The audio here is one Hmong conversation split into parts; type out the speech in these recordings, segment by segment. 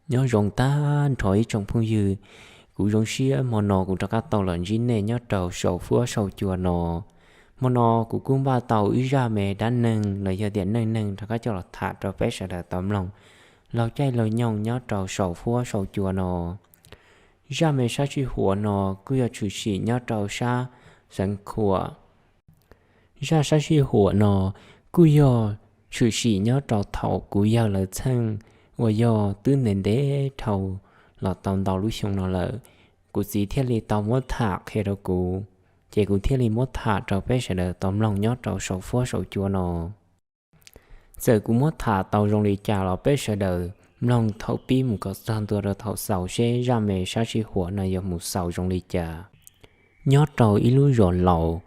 Nyob zoo tag nrho ib tsoom phooj ywg, kuv zoo siab hmo no kuv rov qab tau los ntsib nej nyob rau saum huab saum cua no. Hmo no kuv kuj npaj tau ib zaj me dab neeg los yog tias neej neeg rov qab coj los tham rau peb sawv daws tau mloog laug caij laug nyoog nyob rau saum huab saum cua no. Zaj me sab sij huam no kuj yog tshwm sim nyob rau sab Xeev Khuam. Zaj sab sij huam no kuj yog tshwm sim nyob rau thaum kuv yawg lawv txheej uas yog twb ntev ntev dhau los tau ntau lub xyoo no lawm. Kuv txiv thiaj li tau muab tham qhia rau kuv, ces kuv thiaj li muab tham rau peb sawv daws tau mloog nyob rau saum huab saum cua no. Txawm kuv muab tham tau zoo li cas los peb sawv daws mloog thaum pib mus kom txog ntua rau thaum xaus seb zaj me sab sij huam no yuav mus xaus zoo li cas. Nyob rau ib lub zos laus,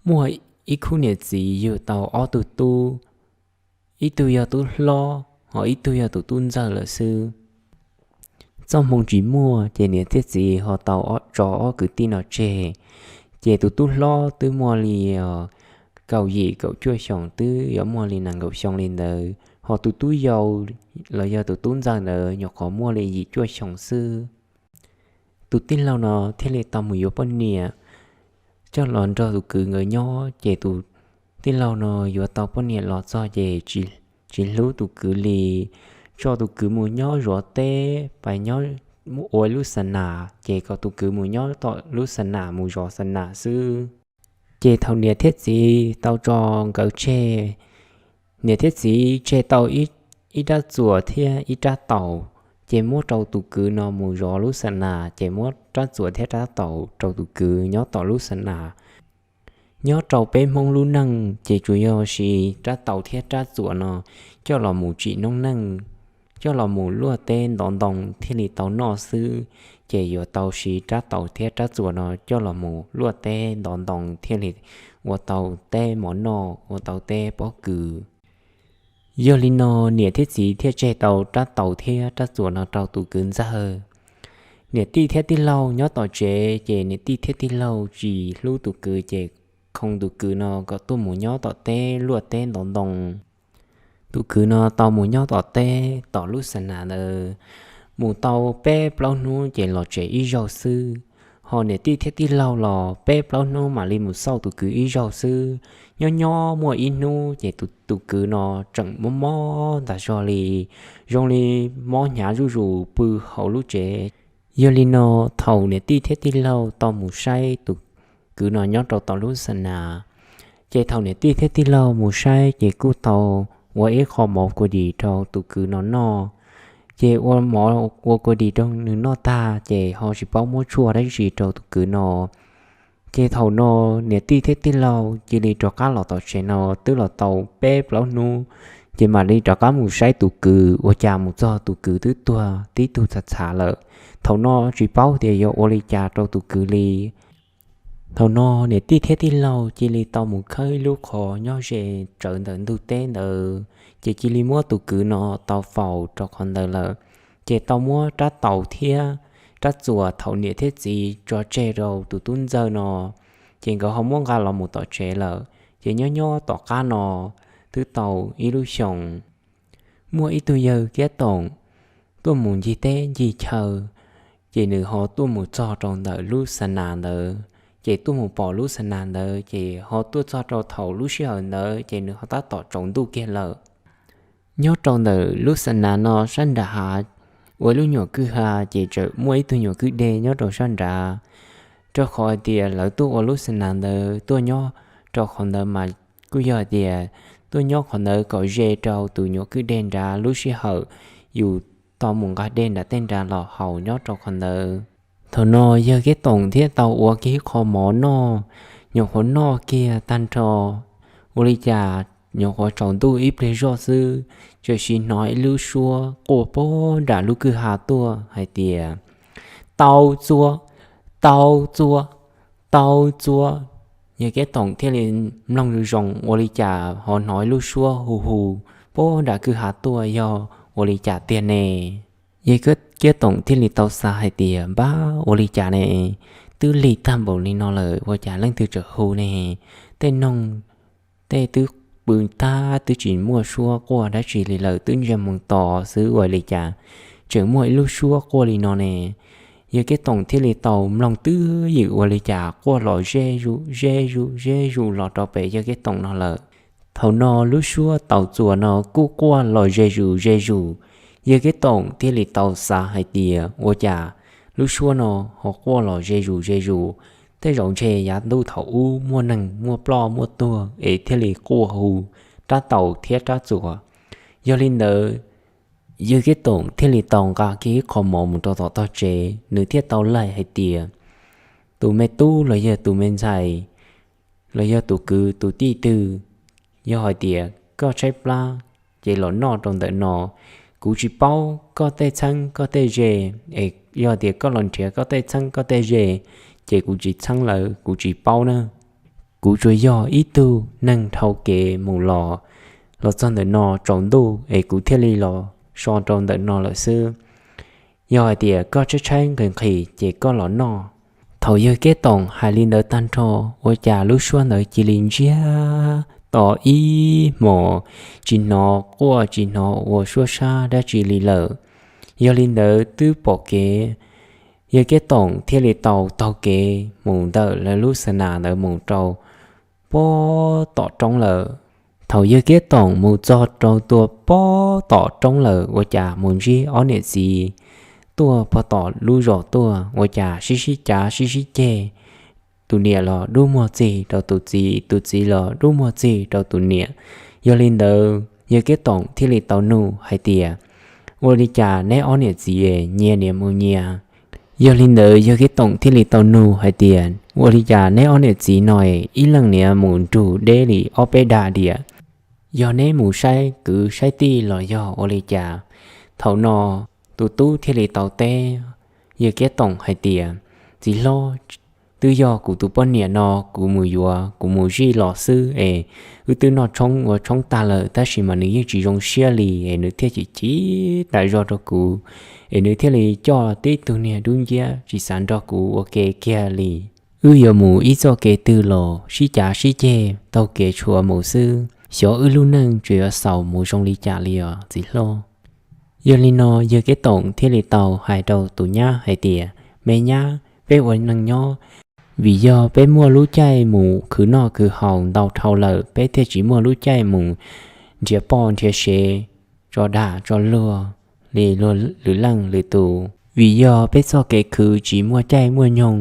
muaj ib khub niam txiv yug tau ob tug tub, ib tug yog tub hlob ho ib tug yog tus tub ntxawg lawm xwb. Txoj hmoo tsis muaj ces niam thiab txiv ho tau tso ob kwv tij no tseg. Ces tus tub hlob twb muaj li kaum yim kaum cuaj xyoos, twb yuav muaj li nees nkaum xyoo li ntawd, ho tus tub yau los yog tus tub ntxawg ntawd nyuam qhuav muaj li yim cuaj xyoos xwb. Tus tij laug no thiaj li tau mus yuav poj niam coj los nrog tus kwv nkawd nyob. Ces tus tij laug no yuav tau poj niam los txog ces tsis hlub tus kwv li, tso tus kwv mus nyob zov teb, pais nyob ua lub xa nas, ces kom tus kwv mus nyob tom lub xa nas mus zov xa nas xwb. Ces thaum niam thiab txiv tau tso nkawd tseg, niam thiab txiv tseg tau ib rab txuas thiab ib rab taus, ces muab rau tus kwv no mus zov lub xa nas, ces muab rab txuas thiab rab taus rau tus kwv nyob tom lub xa nas. Nyob rau peb Hmoob lub neej ces tsuas yog siv rab taus thiab rab txuas no coj los mus tsim noob neej, coj los mus luaj teb ntov ntoo thiaj li tau noj xwb. Ces yuav tau siv rab taus thiab rab txuas no coj los mus luaj teb ntov ntoo thiaj li ua tau teb mov noj, ua tau teb pob kws. Yog li no niam thiab txiv thiaj tseg tau rab taus thiab rab txuas no rau tus kwv ntxawg. Niam tij thiab tij laug nyob tom tsev ces niam tij thiab tij laug tsis hlub tus kwv ces khoo tus kwv no kom tuaj mus nyob tom teb luaj teb ntov ntoo. Tus kwv no tau mus nyob tom teb tom lub xa nas ntawd, mus tau peb plaub hnub ces los tsev ib zaug xwb. Ho niam tij thiab tij laug los peb plaub hnub mam li mus xauj tus kwv ib zaug xwb. Nyob nyob muaj ib hnub ces tus kwv no tseem mob mob ntag zog li, zoo li mob hnyav zuj zus pw hauv lub tsev. Yog li no thaum niam tij thiab tij laug tau mus saib tus kwv no nyob rau tom lub xa nas, ces thaum niam tij thiab tij laug mus saib ces kuj tau ua ib qho mov kua dis rau tus kwv no noj. Ces ua mov ua kua dis rau nws noj tag ces ho tsis paub muab tshuaj dab tsi rau tus kwv no. Ces thaum no niam tij thiab tij laug cia li rov qab los tom tsev no twb los tau peb plaub hnub, ces mam li rov qab mus saib tus kwv, ua cas mus txog tus kwv twb tuag tib tug txhav txhav lawm. Thaum no tsis paub tias yuav ua li cas rau tus kwv li. Thaum no niam tij thiab tij laug cia li tau mus khawb ib lub qhov nyob ze tsawv ntawm ntug teb ntawd, ces cia li muab tus kwv no tau faus rau qhov ntawd lawm. Ces tau muab rab taus thiab rab txuas thaum niam thiab txiv tso tseg rau tus tub ntxawg no, ces nkawd ho muab nqa los mus tom tsev lawm. Ces nyob nyob tom qab no twb tau ib lub xyoos, muaj ib tug yawg kiab toom tuaj mus ncig teb ncig chaw, ces nws ho tuaj mus txog rau ntawm lub xa nas ntawd, ces tuaj mus pom lub xa nas ntawd, ces ho tuaj txog rau thaum lub sij hawm ntawd ces nws ho tab tom tsaus ntuj kiag lawm. Nyob rau ntawm lub xa nas no sab nram hav ua lub nyuam kwj ha ces tseem muaj ib tug nyuam kwj deg nyob rau sab nrad, rau qhov hais tias lawv tuaj ua lub xa nas ntawd tuaj nyob rau qhov ntawd mas kuj yog hais tias tuaj nyob qhov ntawd kom ze rau tus nyuam kwj deg nrad lub sij hawm yus tau mus nqa dej nram tej nrad los haus nyob rau qhov ntawd. Thaum no yawg kiab toom thiaj tau ua kiag ib qho mov noj, nyuam qhuav noj kiag tag nrho, ua li cas nyuam qhuav tsaus ntuj ib pliag zoj xwb, txawm sim hnov ib lub suab quaj puag nram lub kwj ha tuaj hais tias, tau txua, tau txua, tau txua. Yawg kiab toom thiaj li mloog zoo zoo ua li cas ho hnov ib lub suab hu hu puag nram kwj ha tuaj yog ua li cas tiag ne? Yawg kiab toom thiaj li tau xav hais tias, npab, ua li cas ne, twb lig tag npaum li no lawm ua cas leej twg tseem hu ne? Tej noog tej twb pw tag twb tsis muaj suab quaj dab tsi li lawm, twb ntsiag moo to xwb ua li cas tseem muaj ib lub suab quaj li no ne. Yawg Kiab Toom thiaj li tau mloog twb ywm ua li cas quaj los ze zus ze zus ze zus los rau pem Yawg Kiab Toom no lawm. Thaum no lub suab taus txuas no kuj quaj los ze zus ze zus. Yawg Kiab Toom thiaj li tau xav hais tias ua cas lub suab no ho quaj los ze zus ze zus, tej zaum ntshe yav ntuj thaum ub muaj neeg muaj ploj muaj tuag es thiaj li quaj hu rab taus thiab rab txuas. Yog li ntawd, Yawg Kiab Toom thiaj li tau nqa kiag ib qho mov mus rau tom tog tsev, nws thiaj tau laig hais tias, tus me tub los yog tus me ntxhais, los yog tus kwv tus tij twg, yog hais tias koj tshaib plab ces los noj rau ntawm no. Kuv tsis paub koj tej txheeb koj tej ze, es yog tias koj los nrhiav koj tej txheeb koj tej ze, ces kuv tsis txheeb lawm, kuv tsis paub na. Kuv tsuas yog ib tug neeg dhau kev mus los, los txog ntawm no tsaus ntuj es kuv thiaj li los so rau ntawm no lawm xwb. Yog hais tias koj tshaib tshaib nqhis nqhis ces koj los noj. Thaum Yawg Kiab Toom hais li ntawd tag nrho, ua cas lub suab ntawd cia li ntsiag to ib hmos, tsis hnov quaj tsis hnov ua suab sab dab tsi li lawm. Yog li ntawd twb pom kev, Yawg Kiab Toom thiaj li tau taug kev mus ntawm lawv lub xa nas ntawd mus rau pob tom roob lawm. Thaum Yawg Kiab Toom mus txog rau tua pob tom roob lawm, ua cas mus ntsib ob niam txiv tuaj pob tom lub zos tuaj, ua cas sib sib cav sib sib ceg. Tus niam los dub muag txig rau tus txiv, tus txiv los dub muag txig rau tus niam. Yog li ntawd, Yawg Kiab Toom thiaj li tau nug hais tias, ua li cas neb ob niam txiv nyias niam mus nyias? Yog li ntawd, Yawg Kiab Toom thiaj li tau nug hais tias, ua li cas neb ob niam txiv no ib leeg niam mus nrug deb li ob peb dag diam? Yog neb mus saib kwv saib tij los yog ua li cas? Thaum no, tus tub thiaj li tau teb Yawg Kiab Toom hais tias, txiv hlob, twb yog kuv tus poj niam no kuv mus yuav kuv mus zij los xwb es wb twb noj tshoob ua tshoob tag lawm, tab sis mas nws yeej tsis zoo siab li es nws thiaj chim chim tas zog rau kuv, es nws thiaj li coj tib tug niag dub nciab tsis xav nrog kuv ua ke kiag li. Wb yuav mus ib txoj kev twg los sib cav sib ceg taug kev tshuav mus xwb, xyov wb lub neej tseem yuav xaus mus zoo li cas li os txiv hlob. Yog li no, Yawg Kiab Toom thiaj li tau hais rau tus nyab hais tias, me nyab, peb ua neej nyob, vim yog peb muaj lub caij mus khwv noj khwv haus ntau dhau lawm, peb thiaj tsis muaj lub caij mus nrhiav poj nrhiav sev, tso dag tso luag li luag lwm leej lwm tus. Vim yog peb txoj kev khwv tsis muaj caij muaj nyoog,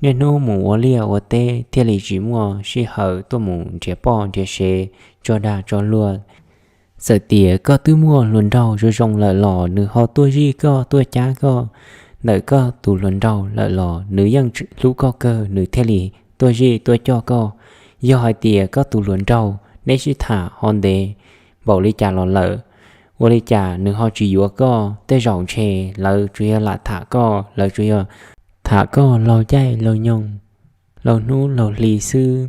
niaj hnub mus ua liaj ua teb thiaj li tsis muaj sij hawm tuaj mus nrhiav poj nrhiav sev, tso dag tso luag. Txawm tias koj twb muaj hluas nraug zoo zoo lawm los nws ho tuaj zij koj tuaj cab koj ntawm koj tus hluas nraug lawm los nws yeej hlub koj kawg, nws thiaj li tuaj zij tuaj coj koj. Yog hais tias koj tus hluas nraug neb sib tham ho ntev npaum li cas los lawm, ua li cas nws ho tsis yuav koj? Tej zaum ntshe lawv tsuas yog lam tham koj, lawv tsuas yog tham koj laug caij laug nyoog, laug hnub laug hli xwb.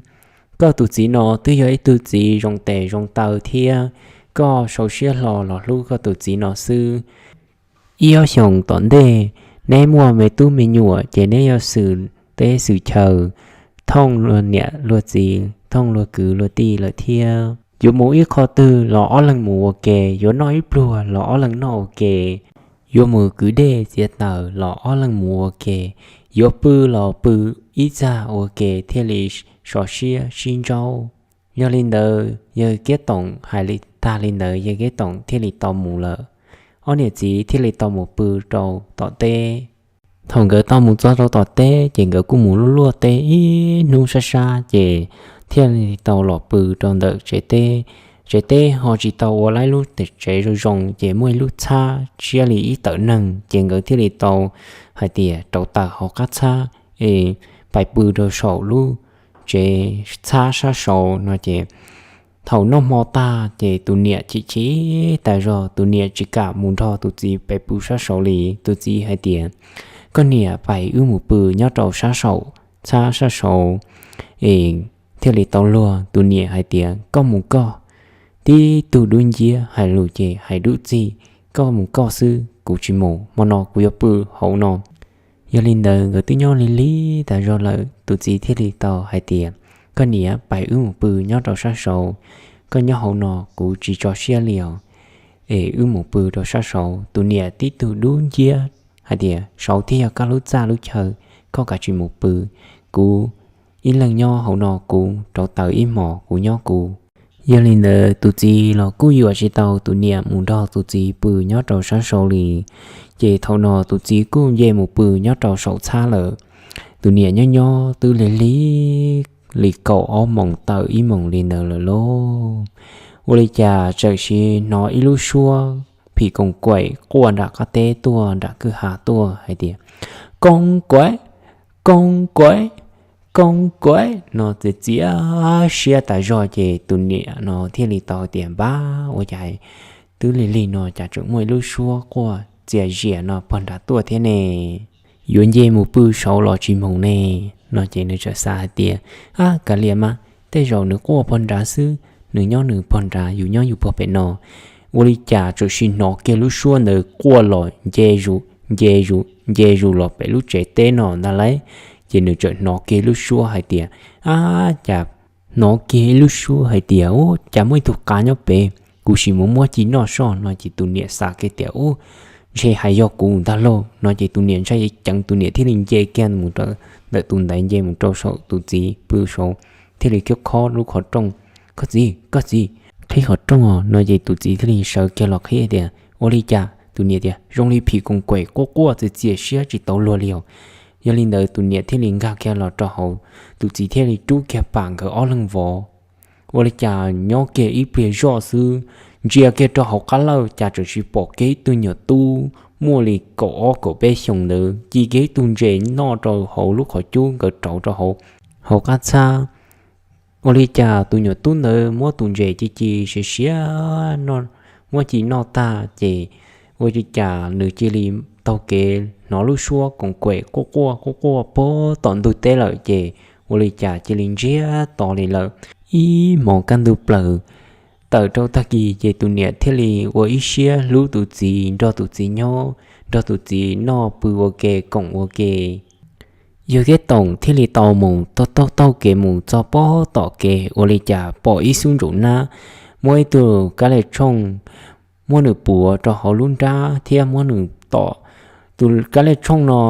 Koj tus txiv no twb yog ib tug txiv zoo tes zoo taw thiab, koj sau siab hlo los hlub koj tus txiv no xwb. Ib ob xyoos tom ntej, neb muaj me tub me nyuam ces neb yuav xwm teb xwm chaw, thooj luag niam luag txiv, thooj luag kwv luag tij lawm thiab. Yuav mus ib qho twg los ob leeg mus ua ke, yuav noj ib pluag los ob leeg noj ua ke, yuav mus kwv dej txiav taws los ob leeg mus ua ke, yuav pw los pw ib txaj ua ke thiaj li sov siab sib ntsaub. Yog li ntawd, Yawg Kiab Toom hais li tag li ntawd, Yawg Kiab Toom thiaj li tau mus lawm. Ob niam txiv thiaj li tau mus pw rau tom teb. Thaum nkawd tau mus txog rau tom teb ces nkawd kuj mus luaj luaj teb ib hnub sab sab ces thiaj li tau los pw rau ntawm tsev teb. Tsev teb ho tsis tau ua laib lub tsev zoo zoo ces muaj ib lub txhab siab li ib tawm neeg ces nkawd thiaj li tau hais tias rauv taws hauv qab txhab es pais pw rau saum lub tsev txhab sab saud no ces thaum noj hmo tag ces tus niam chim chim tas zog, tus niam tsis kam mus nrog tus txiv pais pw sab saud li. Tus txiv hais tias, koj niam, pais wb mus pw nyob rau sab saum txhab sab saud es thiaj li tau luag. Tus niam hais tias, koj mus koj, tib tug dub nciab hais lus ces hais dub txig, koj mus koj xwb, kuv tsis mus, hmo no kuv yuav pw hauv no. Yog li ntawd nkawd twb nyob lig lig tas zog lawm, tus txiv thiaj li tau hais tias, koj niam, pais wb mus pw nyob rau sab saud, koj nyob hauv no kuv tsis tso siab li os. es wb mus pw rau sab saud. Tus niam tib tug dub nciab hais tias, Saud thiaj yog koj lub txaj lub chaw, koj kav tsij mus pw. Kuv ib leeg nyob hauv no, kuv rauv taws ib hmos kuv nyob kuv. Yog li ntawd tus txiv los kuj yuam tsis tau tus niam mus nrog tus txiv pw nyob rau sab saud li. Ces thaum no tus txiv kuj nce mus pw nyob rau saum txhab lawm. Tus niam nyob nyob twb lig lig li kaum ob moos tawm ib moos li ntawd lawm lauj. Ua li cas txawm sis hnov ib lub suab phim koos kaim quaj nram qab teb tuaj, nram kwj ha tuaj hais tias, Koos kaim, koos kaim, koos kaim, no txias txias siab tas zog. Ces tus niam no thiaj li tau tias, Npab, ua cas twb lig lig no cas tseem muaj ib lub suab quaj txias zias no pog nrad tuaj thiab ne? Yuav nce mus pw saud los tsis mus ne? No ces nws txawm xav hais tias, Ab, kav liam mas, tej zaum nws quaj pog nrad xwb, nws nyob nws pog nrad, yus nyob yus pog pem no. Ua li cas txawm sis hnov kiag lub suab ntawd quaj los nce zus nce zus nce zus los pem lub tsev teb no ntag lauj. Ces nws txawm hnov kiag lub suab hais tias, Ab, cas hnov kiag ib lub suab hais tias, Ub, cas muaj ib tug qav nyob pem, kuv sim mus muab ci noj soj. No ces tus niam xav kiag tias, Ub, ntshe hais yog kuv ntag lauj. No ces tus niam ntshai ceev, tus niam thiaj li nce kiag mus rau ntawm tus ntaiv, nce mus rau saum tus txiv pw saud, thiaj li khob khob lub qhov rooj, Koj txiv, koj txiv, qhib qhov rooj os. No ces tus txiv thiaj li sawv kiag los qhib tias, Ua li cas? Tus niam tias, Zoo li phim koos kaim quaj quaj txias txias siab tsis tau luag li os. Yog li ntawd tus niam thiaj li nkag kiag los rau hauv, tus txiv thiaj li rub kiag pam nkawd ob leeg vov. Ua li cas nyob kiag ib pliag zoj xwb, ntsia kiag rau hauv qab lawj cas txawm sis pom kiag ib tug nyuam tub muaj li kaum ob kaum peb xyoos ntawd ci kiag ib tug ntses noj rau hauv lub qhov cub nkawd rauv rau hauv, hauv qab txhab. Ua li cas tus nyuam tub ntawd muab tus ntses ci ci siav siav noj, muab ci noj tag ces ua li cas nws cia li taug kev hnov lub suab koos kaim quaj quaj quaj quaj puag tom ntug teb lawm ces ua li cas cia li ntsiag to li lawm. Ib hmos kaj ntug plaws tawm rau tag kis ces tus niam thiaj li ua ib siab hlub tus txiv, nrog tus txiv nyob, nrog tus txiv noj pw ua ke koom ua ke. Yawg Kiab Toom thiaj li tau mus taug taug taug kev mus txog puag tom kev ua li cas pom ib xub ntsaum nab muab ib tug kab lej tshooj muab nws puav rau hauv lub nrab thiab muab nws tom. Tus kab lej tshooj no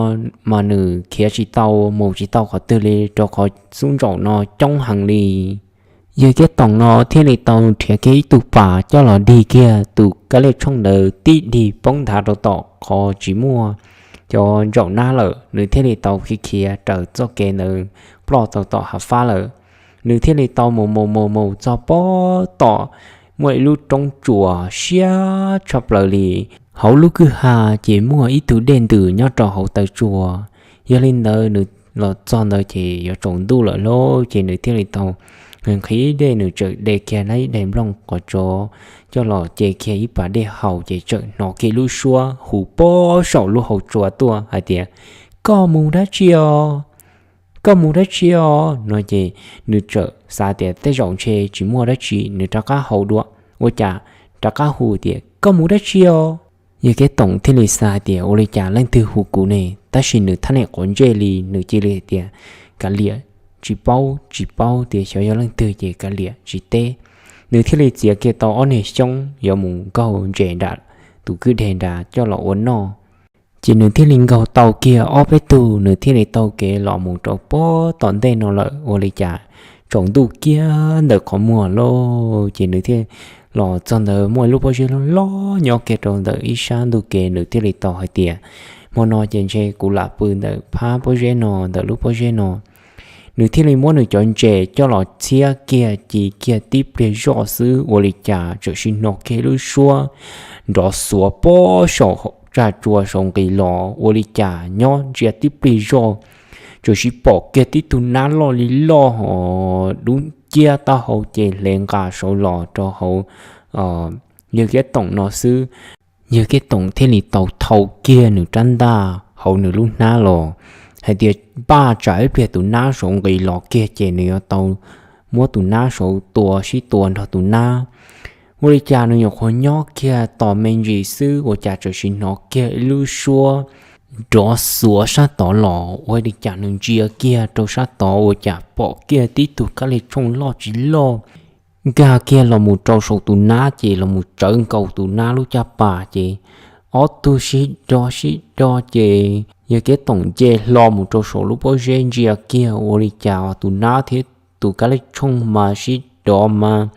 mas nws khiav tsis tau mus tsis tau qhov twg li rau qhov xub ntsaum no coob heev li. Yawg Kiab Toom no thiaj li tau nrhiav kiag ib tug pas coj los dig kiag tus kab lej tshooj ntawd tib dig poob nthav rau tom qhov tsis muaj cov ntsaum nab lawm, nws thiaj li tau khiav khiav raws txoj kev ntawd ploj tau tom hav fab lawm. Nws thiaj li tau mus mus mus mus txog puag tom muaj ib lub roob tsuas siab tshaj plaws li. Hauv lub kwj ha ces muaj ib tug dej ntws nyob rau hauv taw tsua. Yog li ntawd nws los txog ntawd ces yuav tsaus ntuj lawm lauj, ces nws thiaj li tau nqhis dej, nws txawm de kiag ib daim nplooj qos tsov coj los ce kiag ib pas dej haus ces txawm hnov kiag lub suab hu puag saum lub hauv tsua tuaj hais tias, Koj mus dab tsi os? Koj mus dab tsi os? No ces nws txawm xav tias tej zaum ntshe tsis muaj dab tsi, nws rov qab haus dua, ua cas rov qab hu tias, Koj mus dab tsi os? Yawg Kiab Toom thiaj li xav hais tias ua li cas leej twg hu kuv ne, tab sis nws thab niam quav ntsej li, nws cia li hais tias, Kav liam, tsis paub, tsis paub tias xyov yog leej twg ces kav liam tsis teb. Nws thiaj li txiav kiag tau ob niag xyoob yuav mus nkaug ntses nram tus kwj deg nrad coj los ua noj. Ces nws thiaj li nkaug tau kiag ob peb tug, nws thiaj li taug kev los mus rau puag tom ntej no lawm. Ua li cas tsaus ntuj kiag ntawm qhov muag lauj, ces nws thiaj los txog ntawd muaj ib lub pob zeb loj loj nyob kiag rau ntawm ib sab ntug kev, nws thiaj li tau hais tias, Hmo no ces ntshe kuv lam pw ntawm phab pob zeb no, ntawm lub pob zeb no. Nws thiaj li muab nws cov ntses coj los txhiab kiag ci kiag tib pliag zoj xwb ua li cas txawm sim hnov kiag lub suab nrov xuav puag saum tsag tsua saum nqis los, ua li cas nyob ntsia tib pliag zoj txawm sim pom kiag tib tug nab loj li loj ho dub nciab taub hau ces hle nqa saud los rau hauv Yawg Kiab Toom no xwb. Yawg Kiab Toom thiaj li tau thau kiag nws rab ntaj hauv nws lub hnab los hais tias, Npaj tsam ib pliag tus nab saud nqis los kiag ces nws yuav tau muab tus nab saud tua, sib tua nrog tus nab. Ua li cas nws nyuam qhuav nyob kiag tos me ntsis xwb ua cas txawm sim hnov kiag ib lub suab nrov xuav sab tod los. Ua li cas nws ntsia kiag rau sab tod ua cas pom kiag tib tug kab lig tshooj loj tsis loj nkag kiag los mus rau saum tus nab ces los mus tsawv nkaus tus nab lub caj pas ces ob tug sib do sib do ces yawg Kiab Toom nce hlo mus rau saum lub pob zeb ntsia kiag ua li cas tus nab thiab tus kab lej tshooj mas sib do mas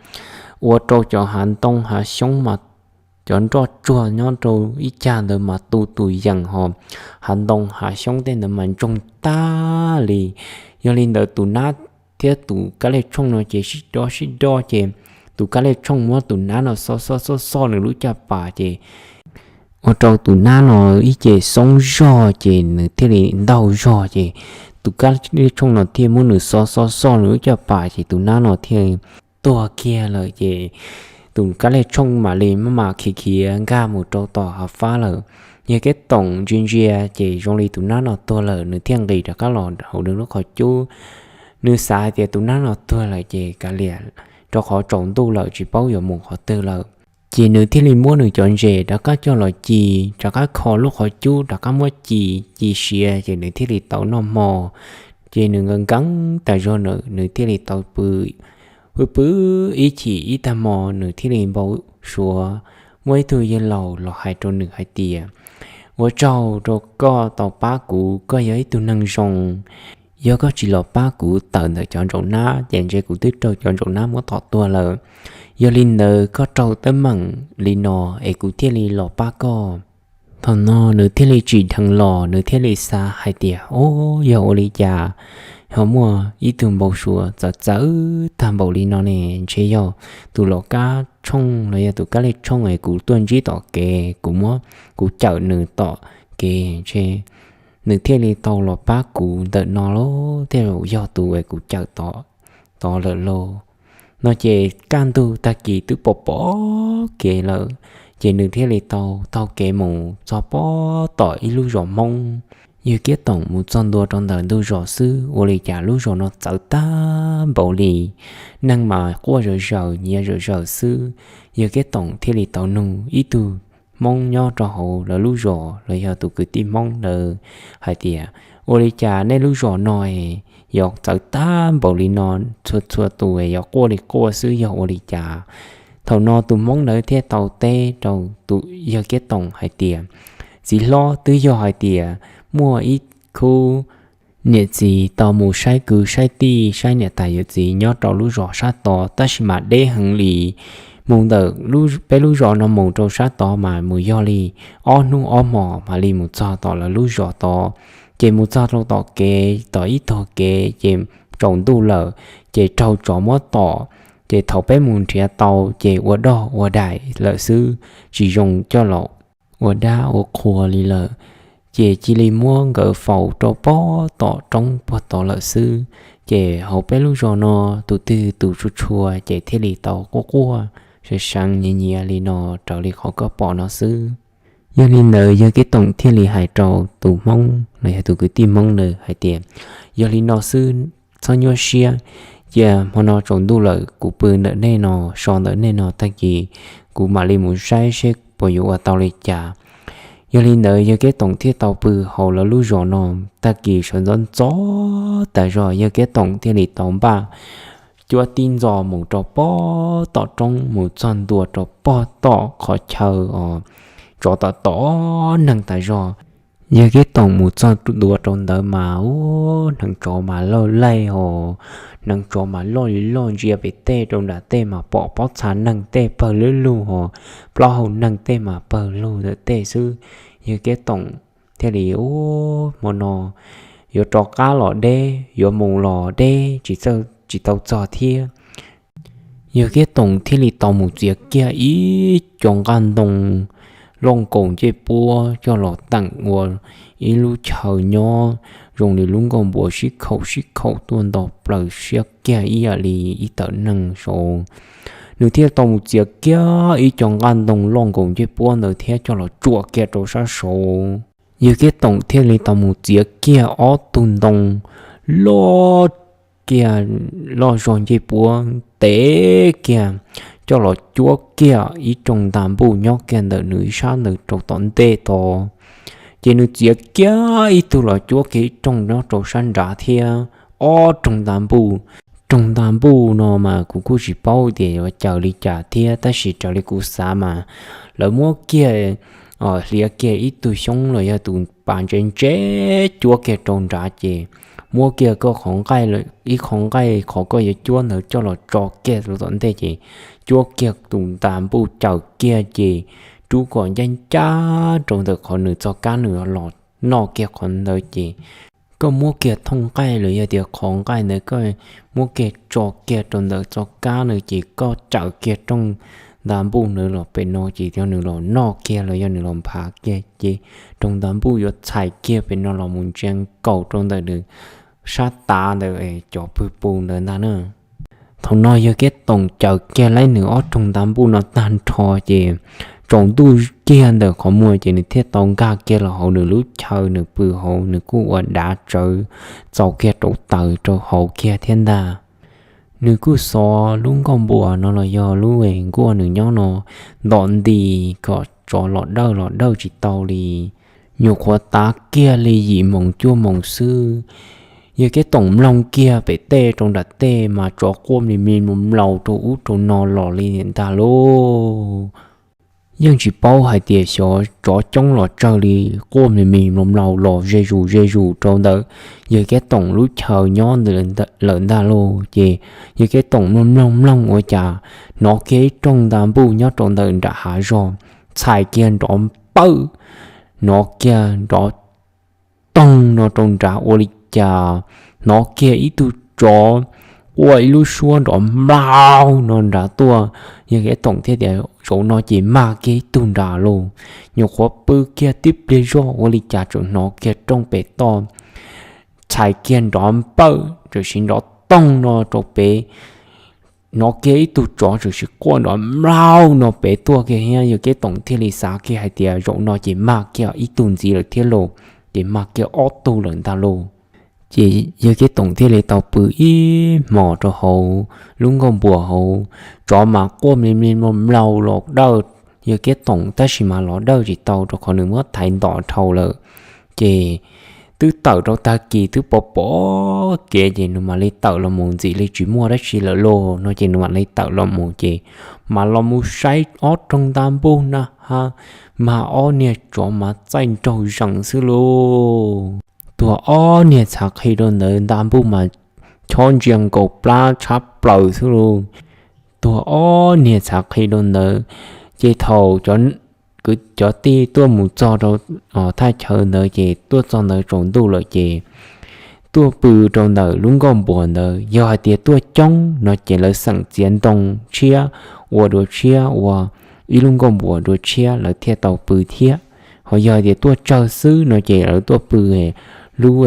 ua rau cov hav ntoo hav xyoob mas cov nroj tsuag nyob rau ib cag ntawd mas tu tus yees ho hav ntoo hav xyoob tej ntawd mas ntsoog tag li. Yog li ntawd tus nab thiab tus kab lej tshooj no ces sib do sib do ces tus kab lej tshooj muab tus nab no xo xo xo xo nws lub caj pas ces ua rau tus nab no ib ce xoob zog ces nws thiaj li ntaug zog ces tus kab lej tshooj no thiaj muab nws xo xo xo nws lub caj pas ces tus nab no thiaj tuag kiag lawm ces tus kab lej tshooj mam li maj mam khiav khiav nkag mus rau tom hav fab lawm. Yawg Kiab Toom ntsia ntsia ces zoo li tus nab no tuag lawm nws thiaj nqis rov qab los hauv nws lub qhov cub. Nws xav hais tias tus nab no tuag lawm ces kav liam, rau qhov tsaus ntuj lawm tsis paub yuav mus qhov twg lawm. Ces nws thiaj li muab nws cov ntses rov qab coj los ci, rov qab kho lub qhov cub rov qab muab ci, ci siav ces nws thiaj li tau noj hmo. Ces nws nkees nkees tas zog nws, nws thiaj li tau pw. Pw pw ib chim ib tag hmo nws thiaj li npau suav, muaj ib tug yawg laus los hais rau nws hais tias, ua tsaug rau koj tau pab kuv, koj yog ib tug neeg zoo. Yog koj tsis los pab kuv tawm ntawm cov ntsaum nab ces ntshe kuv twb raug cov ntsaum nab muab tom tuag lawm. Yog li ntawd koj raug teeb meem li no es kuv thiaj li los pab koj. Thaum no nws thiaj li tsim dheev los, nws thiaj li xav hais tias, o, yog ua li cas ho muaj ib tug npau suav txawv txawv tag npaum li no ne? Ntshe yog tus laus kab tshooj los yog tus kab lej tshooj es kuv tuaj ntsib tom kev, kuv muab, kuv cawm nws tom kev ntshe nws thiaj li tau los pab kuv ntawm no lauj, tej zaum yog tus es kuv cawm tod lawm lauj. No ces kaj ntug tag kis twb pom pom kev lawm, ces nws thiaj li tau taug kev mus txog pem tom ib lub zos Hmoob. Yawg Kiab Toom mus txog ntua rau ntawm ntug zos xwb ua li cas lub zos no txawv tag npaum li, neeg mas quaj zom zaws nyiav zom zaws xwb. Yawg Kiab Toom thiaj li tau nug ib tug Hmoob nyob rau hauv lawv lub zos los yog tus kwv tij Hmoob ntawd hais tias, ua li cas nej lub zos no yuav txawv tag npaum li no, txhua txhua tus yuav quaj li quaj xwb yog ua li cas? Thaum no tus Hmoob ntawd thiaj tau teb rau tus Yawg Kiab Toom hais tias, txiv hlob, twb yog hais tias muaj ib khub niam txiv tau mus saib kwv saib tij saib niam tais yawm txiv nyob rau lub zos sab tod tab sis mas deb heev li. Mus ntawm peb lub zos no mus rau sab tod mas mus yog li ob hnub ob hmos mam li mus txog tom lawv lub zos tod. Ces mus txog rau tom kev, tom ib tog kev ces tsaus ntuj lawm, ces raug tsov muab tom. Ces thaum peb mus nrhiav tau ces ua dog ua daim lawm xwb, tsis zoo coj los ua dab ua qhua li lawm. Ces cia li muab nkawd faus rau pem tom roob puag tod lawm xwb. Ces hauv peb lub zos no tus twg tus tshua tshua ces thiaj li tau quaj quaj seev seev nyiav nyiav li no raws li qhov koj pom no xwb. Yog li ntawd Yawg Kiab Toom thiaj li hais rau tus Hmoob los yog tus kwv tij Hmoob ntawd hais tias, yog li no xwb, txhob nyuaj siab, cia hmo no tsaus ntuj lawm kuv pw ntawm nej no, so ntawm nej no tag kis kuv mam li mus saib seb puas yuav ua tau li cas. Yog li ntawd Yawg Kiab Toom thiaj tau pw hauv lawv lub zos no tag kis sawv ntxov ntxov tas zog Yawg Kiab Toom thiaj li tau npaj cuab tib ntxo mus rau pem tom roob mus txog ntua rau pem tom qhov chaw os, tsov tom tom neeg tas zog. Yawg Kiab Toom mus txog ntua rau ntawd mas ub, hneev tsov mas loj laij os, hneev tsov mas loj li loj, ntsia pem tej rau nram tej mas pom pob txha neeg tej pawg lug lug os, plaub hau neeg tej mas pawg lug ntawm tej xwb. Yawg Kiab Toom thiaj li ub, hmo no yuav rov qab los deb, yuav mus los deb, tsis txawj, tsis tau txog thiab. Yawg Kiab Toom thiaj li tau mus txiav kiag ib co nqaj ntoo loj nkaus ncej puab coj los teem ua ib lub chaw nyob zoo li lub nkuaj npua sib khaum sib khaum tuaj nto plaws siab kiag ib yam li ib tawm neeg saud. Nws thiaj tau mus txiav kiag ib co nqaj ntoo loj nkaus ncej puab ntawd thiab coj los tsuam kiag rau sab saud. Yawg Kiab Toom thiaj li tau mus txiav kiag ob tug ntoo loj kiag, loj zog ncej puab ntev kiag, coj los cuab kiag ib rooj nta npuj nyob kiag ntawm nws ib sab ntawd rau tom ntej tod. Ces nws txiav kiag ib tug los cuab kiag ib rooj nyob rau sab nrad thiab ob rooj nta npuj roog nta npuj no mas kuv kuj tsis paub tias yuav cawm li cas thiab, tab sis raws li kuv xav mas lawv muab kiag, hliav kiag ib tug xyoob los yog tus pas ntse ntse cuab kiag rau nrad ces muab kiag koj qhov nqaij, ib qho nqaij qhov koj yuav cuab ntawd coj los tso kiag rau tom ntej ces cuab kiag tus nta npuj cawm kiag ces rub kom ncaj ncaj rau ntawm qhov nws txoj kab nws los noj kiag qhov ntawd ces koj muab kiag thooj nqaij los yog tias qhov nqaij ntawd koj muab kiag tso kiag rau ntawm txoj kab ntawd ces koj cawm kiag rooj nta npuj ntawd los pem no ces yog nws los noj kiag los yog nws los nphav kiag ces rooj nta npuj yuav txhais kiag pem no los mus ntsia nkaus rau ntawm nws sab tav ntawd cov pwg pus ntawd ntag na. Thaum no yawg Kiab Toom cawm kiag laib nws ob rooj nta npuj no tag nrho ces tsaus ntuj kiag ntawm qhov muag ces nws thiaj tau nkag kiag los hauv nws lub chaw nws pw hauv, nws kuj ua dav tsawv txaus kiag rau taws rau hauv kiag thiab ntag. Nws kuj xov lub nkauj npuas no los yog lub nkuaj nws nyob no ntom nti kom tsov los dawj los dawj tsis tau li. Nyuam qhuav tav kiag li yim moos cuaj moos xwb, yawg Kiab Toom mloog kiag pem tej rau nram tej mas tsov quaj mli mli mlaus rau ub rau no los li ntag lauj. Yeej tsis paub hais tias xyov tsov coob los tsawg li, quaj mli mli mlaus mlaus los ze zus ze zus rau ntawm yawg Kiab Toom lub chaw nyob lawm ntag lauj. Ces yawg Kiab Toom mloog mloog mloog ua cas hnov kiag ib rooj nta npuj nyob rau ntawm nram hav zog txhais kiag nrov npawj, hnov kiag nrov toog no rau nrad ua li cas hnov kiag ib tug tsov quaj ib lub suab nrov nplaug no nrad tuaj. Yawg Kiab Toom thiaj tias zaum no ces mag kiag ib tug nrad lauj. Nyuam qhuav pw kiag tib pliag zog ua li cas tseem hnov kiag rooj pem toj txhais kiag nrov npawj tam sim nrov toog no rau pem. Hnov kiag ib tug tsov tam sim quaj nrov nplaug no pem tuaj kiag thiab, yawg Kiab Toom thiaj li xav kiag hais tias zaum no ces mag kiag ib tug ntxiv lawm thiab lauj, ces mag kiag ob tug lawm ntag lauj. Ces yawg Kiab Toom thiaj li tau pw ib hmos rau hauv lub nkuaj npuas hauv, tsov mas quaj mli mli mlaus mlaus los dawj yawg Kiab Toom tab sis mas los dawj tsis tau rau qhov nws muab thaiv ntom dhau lawm. Ces twb tawm rau tag kis twb pom pom kev ces nws mam li tawm los mus, ntxim li tsis muaj dab tsi lawm lauj no ces nws mam li tawm los mus ces mam los mus saib ob rooj nta npuj na ha, mag ob niag tsov mas txaij nraug zees xwb lauj. Tuag ob niag txhav qhi rau ntawd, nta npuj mas chob ntsia nkaus plab tshab plaws xwb lauj. Tuag ob niag txhav qhi rau ntawd, ces thaum cov tij tuaj mus txog rau thaj chaw ntawd ces tuaj txog ntawd tsaus ntuj lawm ces tuaj pw rau ntawm lub nkuaj npuas ntawd. Yog hais tias tuaj coob no ces lawv xeem txiav ntoo tshiab, ua dua tshiab, ua ib lub nkuaj npuas dua tshiab lawv thiaj tau pw thiab. Ho yog hais tias tuaj tsawg xwb no ces lawv tuaj pw lub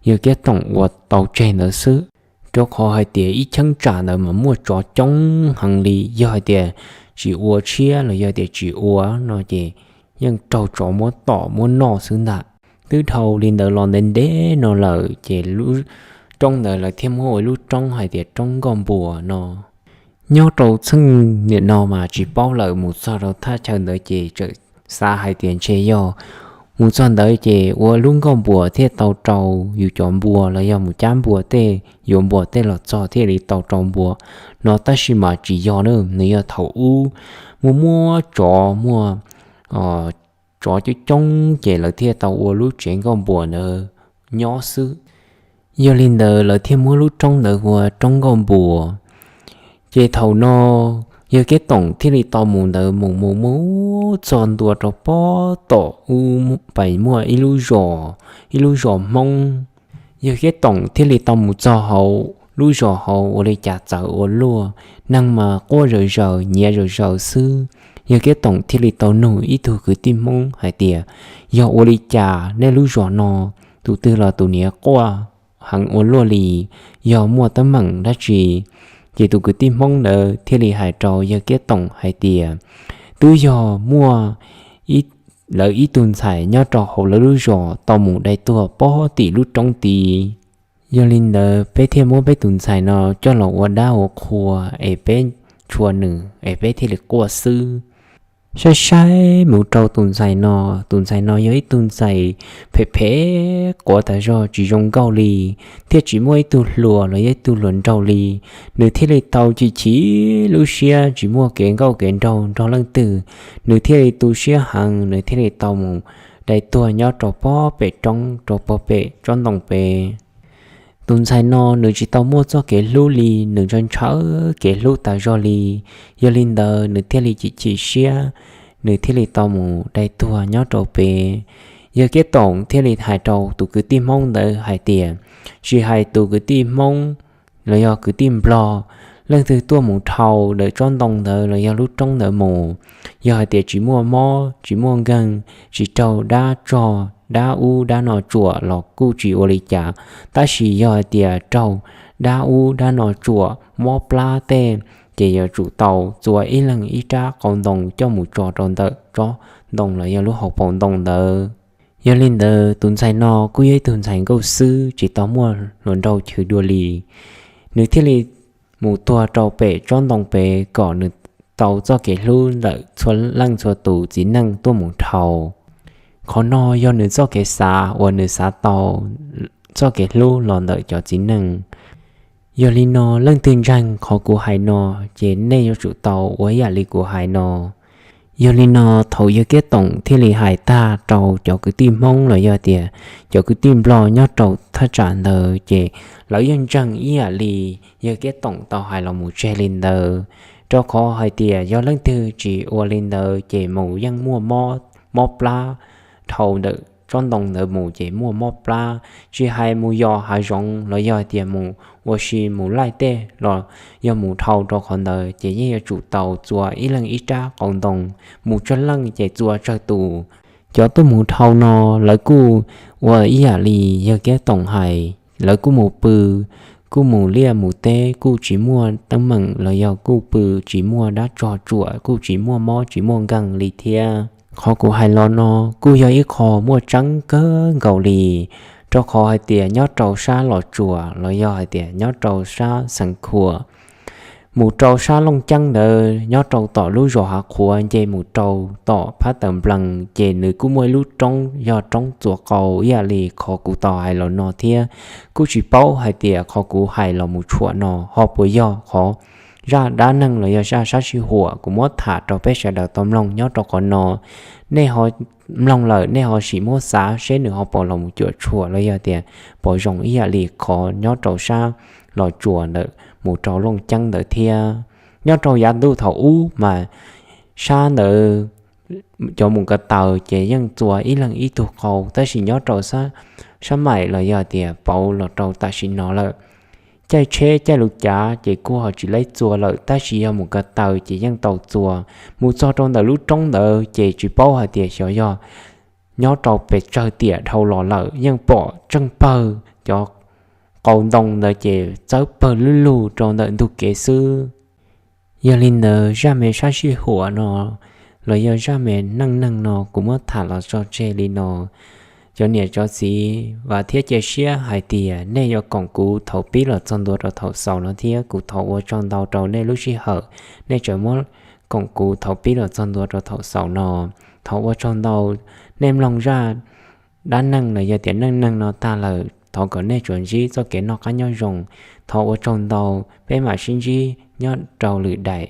yawg Kiab Toom ua tau tseg ntawd xwb. Rau qhov hais tias ib cheeb tsam ntawd mas muaj tsov coob heev li, yog hais tias tsis ua tshiab los yog tias tsis ua no ces yeej raug tsov muab tom muab noj xwb ntag. Twb dhau li ntawd los ntev ntev no lawm ces lub roob ntawd lawv thiaj muab ua ib lub roob hais tias roob nkuaj npuas no. Nyob rau txheej niam no mas tsis paub lawm, mus txog rau thaj chaw ntawd ces txawm xav hais tias ntshe yog mus txog ntawd ces ua lub nkuaj npuas thiaj tau rau yus cov npua los yog mus cab npua tej, yuav npua tej los txog thiaj li tau rau npua no, tab sis mas tsis yog na, nws yog thaum ub muaj muaj tsov, muaj tsov coob coob ces lawv thiaj tau ua lub tsev nkuaj npuas ntawd nyob xwb. Yog li ntawd lawv thiaj muab lub roob ntawd ua roob nkuaj npuas. Ces thaum no yawg Kiab Toom thiaj li tau mus ntawd mus mus mus txog ntua rau pob tom ub pais muaj ib lub zos, ib lub zos Hmoob. Yawg Kiab Toom thiaj li tau mus txog hauv lub zos hauv ua li cas txawv ua luaj, neeg mas quaj zom zaws nyiav zom zaws xwb. Yawg Kiab Toom thiaj li tau nug ib tug kwv tij Hmoob hais tias, yog ua li cas nej lub zos no tus twg los tus niam quaj heev ua luaj li, yog muaj teeb meem dab tsi? Ces tus kwv tij Hmoob ntawd thiaj li hais rau yawg Kiab Toom hais tias, twb yog muaj lawv ib tug ntxhais nyob rau hauv lawv lub zos tau mus dai tuag pob tim lub roob tid. Yog li ntawd peb thiaj muab peb tus ntxhais no coj los ua dab ua qhua es peb tshua nws es peb thiaj li quaj xwb. Saib saib mus rau tus ntxhais no, tus ntxhais no yog ib tug ntxhais phem phem quav tas zog tsis zoo nkauj li, thiab tsis muaj ib tug hluas los yog ib tug hluas nraug li. Nws thiaj li tau chim chim lub siab tsis muaj kev nkauj kev nraug nrog leej twg, nws thiaj li tu siab heev, nws thiaj li tau mus dai tuag nyob rau pob pem roob rau pob pem tsob ntoo pem. Tus ntxhais no nws tsis tau muaj txoj kev hlub li, nws ntshaw ntshaw kev hlub tas zog li. Yog li ntawd nws thiaj li chim chim siab, nws thiaj li tau mus dai tuag nyob rau pem. Yawg Kiab Toom thiaj li hais rau tus kwv tij Hmoob ntawd hais tias, tsis hais tus kwv tij Hmoob los yog kwv tij Nplog, leej twg tuaj mus dhau ntawm tsob ntoo ntawd los yog lub roob ntawd mus, yog hais tias tsis muaj mob tsis muaj nkeeg, tsis raug dab tsog dab ub dab no tsuam los kuj tsis ua li cas, tab sis yog hais tias raug dab ub dab no tsuam mob plab tej, ces yuav tsum tau txua ib leeg ib rab qau ntoo coj mus tso rau ntawm tsob ntoo los yog lub hauv paus ntoo ntawd. Yog li ntawd tus ntxhais no kuj yog ib tug ntxhais nkauj xwb tsis tau muaj hluas nraug chwv dua li. Nws thiaj li mus tuag rau pem tsob ntoo pem kom nws tau txoj kev hlub ntawm txhua leej txhua tus txiv neej tuaj mus dhau. Qhov no yog nws txoj kev xav uas nws xav tau txoj kev hlub los ntawm cov txiv neej. Yog li no leej twg ntseeg qhov kuv hais no, ces nej yuav tsum tau ua ib yam li kuv hais no. Yog li no thaum Yawg Kiab Toom thiaj li hais tag rau cov kwv tij Hmoob los yog tias cov kwv tij Nplog nyob rau thaj tsam ntawd ces lawv yeej ntseeg ib yam li Yawg Kiab Toom tau hais los mus tseg li ntawd, rau qhov hais tias yog leej twg tsis ua li ntawd ces mus yeej muaj mob plab, dhau ntawm tsob ntoo ntawd mus ces muaj mob plab, tsis hais mus yos hav zoov los yog tias mus ua si mus laij tej los yog mus dhau rau qhov ntawd ces yeej yuav tsum tau txua ib leeg ib rab qau ntoo, mus tsawg leej ces txua tsawg tus. Cov tuaj mus dhau no lawv kuj ua ib yam li Yawg Kiab Toom hais, lawv kuj mus pw, kuj mus liaj mus teb, kuj tsis muaj teeb meem los yog kuj pw tsis muaj dab tsog tsuam, kuj tsis muaj mob tsis muaj nkeeg li thiab. Qhov kuv hais los no kuj yog ib qho muaj tseeb kawg nkaus li, rau qhov hais tias nyob rau sab Los Tsuas los yog hais tias nyob rau sab Xeev Khuam, mus rau sab Looj Ceeb ntawd nyob rau tom lub zos Hav Qhuav nce mus rau tom Phab Tawm Nplees ces nws kuj muaj ib lub roob yog roob txua qau ib yam li qhov kuv tau hais los no thiab. Kuj tsis paub hais tias qhov kuv hais los mus tshuam no ho puas yog qhov zaj dab neeg los yog zaj sab sij huam kuv muab tham rau peb sawv daws tau mloog nyob rau qhov no. Nej ho mloog lawm nej ho sim muab xav seb nws ho puas los mus cuam tshuam los yog tias puas zoo ib yam li qhov nyob rau sab Los Tsuas ntawm mus rau Looj Ceeb ntawd thiab. Nyob rau yav ntuj thaum ub mas sab ntawd cov mus ko taw ces yeej txua ib leeg ib tug qau, tab sis nyob rau sab maim los yog tias pauv los rau tam sim no lawm, caij tsheb caij lus cav ces kuj ho tsis laib txua lawm, tab sis yog mus ko taw ces yeej tau txua. Mus txog rau ntawm lub roob ntawd ces tsis paub hais tias xyov yog nyob rau pes tsawg tiam dhau los lawm yeej pom tseej pawg cov qau ntoo ntawd ces txawb pawg lug lug rau ntawm ntug kev xwb. Yog li ntawd zaj me sab sij huam no los yog zaj me neej neeg no kuv muab tham los tso tseg li no. Cov niam cov txiv, vam thiab cia siab hais tias nej yuav koom kuv thaum pib los txog ntua rau thaum xaus no thiab. Kuv thov ua tsaug ntau rau nej lub sij hawm nej tseem muab koom kuv thaum pib los txog ntua rau thaum xaus no. Thov ua tsaug ntau nej mloog zaj dab neeg los yog tias neej neeg no tag lawm, thov kom nej tsuas ntsib txoj kev noj qab nyob zoo. Thov ua tsaug ntau, peb mam sib ntsib nyob rau lwm daim